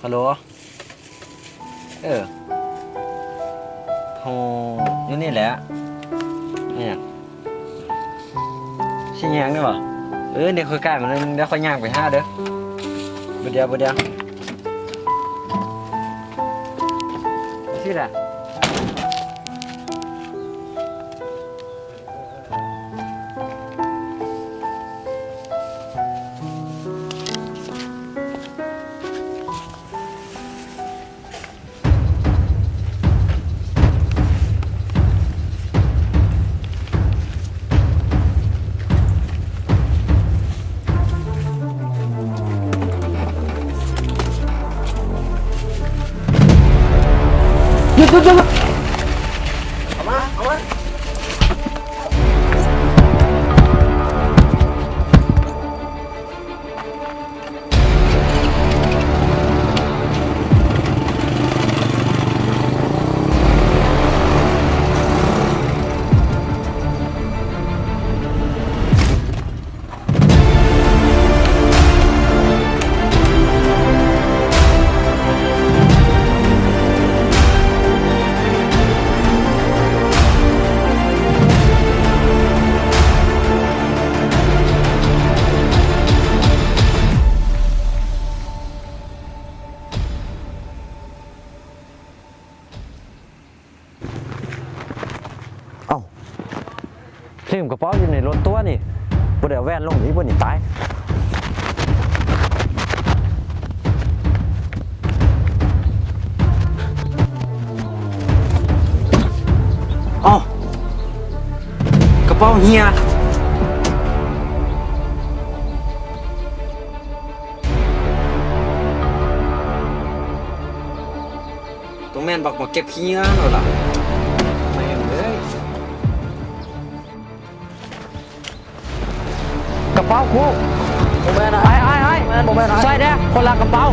ຮັລໂຫຼ ເອີ ໂຫ ຢູ່ນີ້ແຫຼະ. ອີຫຍັງ? ຊິແຍງໄດ້ບໍ່? ເອີ ດຽວຂ້ອຍກາຍມາໜ້ອຍໜຶ່ງ ດຽວຂ້ອຍຍ່າງໄປຫາເດີ. ບໍ່ດຽວ ບໍ່ດຽວ ຊິລະ. ຢຸດ ຢຸດ ຢຸດ ຢຸດ ເອົາມາ ເອົາມາ. ເອົ້າ ລືມກະເປົາຢູ່ໃນລົດຕົວະນີ້ ບໍ່ໄດ້ເອົາແວ່ນລົງອີກບໍ່ນີ້ ຕາຍ. ເອົ້າ ກະເປົາເຫຍ. ຕ້ອງແມ່ນບັກ ບັກເກັບຂີ້ເຫຍື້ອໂລດລະ ແມ່ນເອີຍ. ກະເປົາກູ ບໍ່ແມ່ນ ອ້າຍ ອ້າຍ ອ້າຍ ບໍ່ແມ່ນ ບໍ່ແມ່ນ ຊ່ອຍແດ່ ຄົນລັກກະເປົາ.